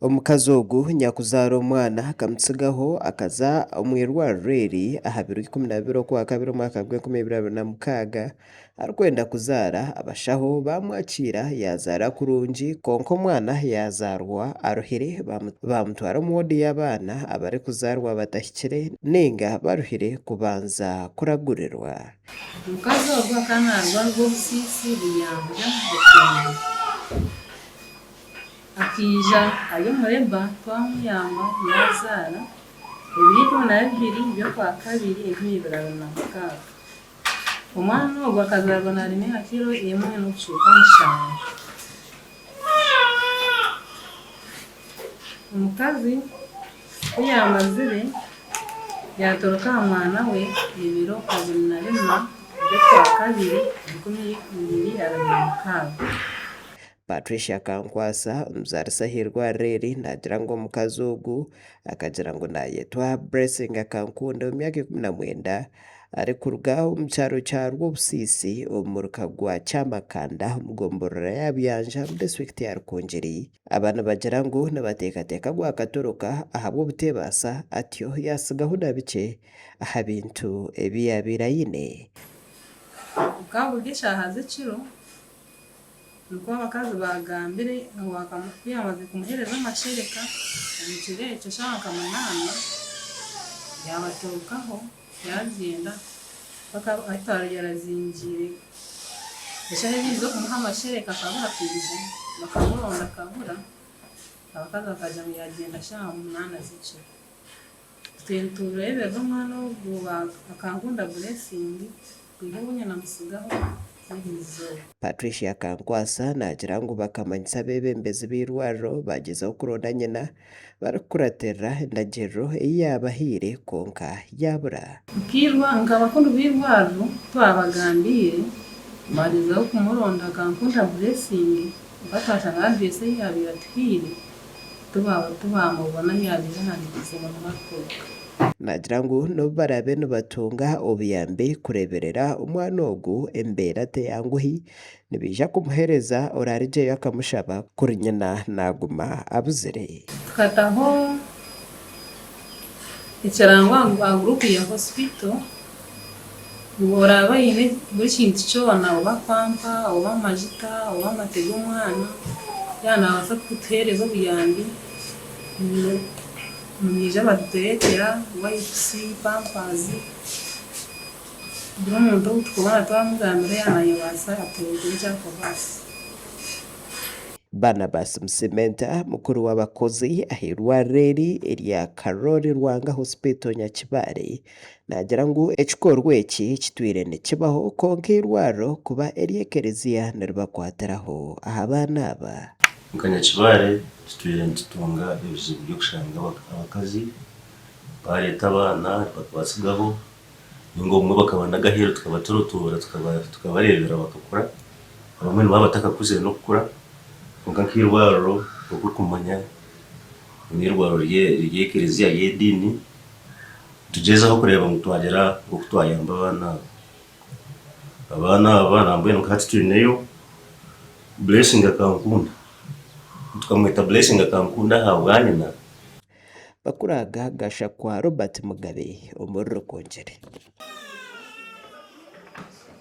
Omukazi ogu nyakuzaara omwana akamutsigaho akaza omu irwariro eri aha biro 12 Okwakabiri omwaka gw'enkumi ibiri abiri na mukaaga arikwenda kuzaara, abashaho baamwakiira yaazaara kurungi kwonka omwana yaazaarwa aruhire baamutwara omu woodi y'abaana abarikuzaarwa batahikire nainga baruhire kubanza kuragurirwa. Omukazi ogwo akaba naarwara ogw'obusiisi buyanja bukungu. Akaija ari omureba twamuyamba yaazaara ebiro 12 by'Okwakabiri 2026. Omwana ogwo akazaarwa naarema kiro emwe n'obucuuka mushanju. Omukazi ku yaamazire yaatoroka aha mwana we ebiro 24 by'Okwakabiri 2026. Patricia Kankwasa, omuzaarisa ah'eirwariro eri naagira ngu omukazi ogu akagira ngu naayetwa Blessing Akankunda ow'emyaka 19 arikuruga omu kyaro kya Rwobusiisi omu muruka gwa Kyamakanda omu gomborora ya Buyanja omu disiturikiti ya Rukungiri. Aba nibagira ngu nibateekateeka ngu akatoroka ahabw'obuteebaasa atyo yaatsigaho na bikye aha bintu ebi yaabaire aine. Bukaba buri eshaaha z'ekiro. Nikwo abakazi baagambire ngu ku yaamazire kumuheereza amashereka omu kiro ekyo shaaha nka munaana, yaabatorokaho yaagyenda mpaka ahu twabaire arazingiire eshaaha ezindi z'okumuha amashereka akabura kwija, bakamuronda akabura, abakazi bakagira ngu yaagyenda shaaha munaana z'ekiro. Itwe nitureeberera omwana ogwo Akankunda Blessing kwiha obu nyinamutsigaho n'erizooba. Patricia Kankwasa naagira ngu bakamanyisa abeebembezi b'eirwariro baagyezaho kuronda nyina barikukuratirira endagiriro ei yaabahaire kwonka yaabura. Nk'abakuru b'eirwariro ku twabagambiire baagyezaho kumuronda Akankunda Blessing kwonka twashanga address ei yaabaire atuhaire Tibaamubona ahu yaabaire ahandiikize ngu niho arikuruga. Naagira ngu n'obu baraabe nibatunga obuyambi kureeberera omwana ogu embeera teyanguhi, nibaija kumuheereza oraarugyeyo akamushaba kuri nyina naaguma abuzire. Tukataho ekirango aha guruupu ya hospital ngu oraabe aine buri kintu kyona oba pampa oba amagita oba amate g'omwana yaaba naabaasa kutuheereza obuyambi nibaija batureetera wayipusi, pampazi, buri omuntu ou turikubona twamugambira yaaba naayebaasa atureetere eki arikubaasa. Barnabas Musimenta, mukuru w'abakozi ah'eirwariro eri erya Karori Rwanga Hospital Nyakibale naagira ngu ekikorwa eki kitwire nikibaho kwonka eirwariro kuba ery'ekereziya niribakwatiraho aha baana aba. Nka Nyakibale tutwire nitutunga ebizibu by'okushanga abakazi bareeta abaana bakabatsigaho Ninga obumwe bakaba n'aheeru tukabaturotoora tukabareebera bakakura, abamwe nibaba batakakuzire n'okukura kwonka nk'eirwariro oku orikumanya n'eirwariro ry'ekereziya ry'ediini nitugyezaho kureeba ngu twagira oku twayamba abaana aba. Abaana aba nambwenu nka hati twineyo Blessing Akankunda, tukamweta Blessing Akankunda ahabwa nyina. Makuru aga gashakwa Robert Mugabe omuri Rukungiri.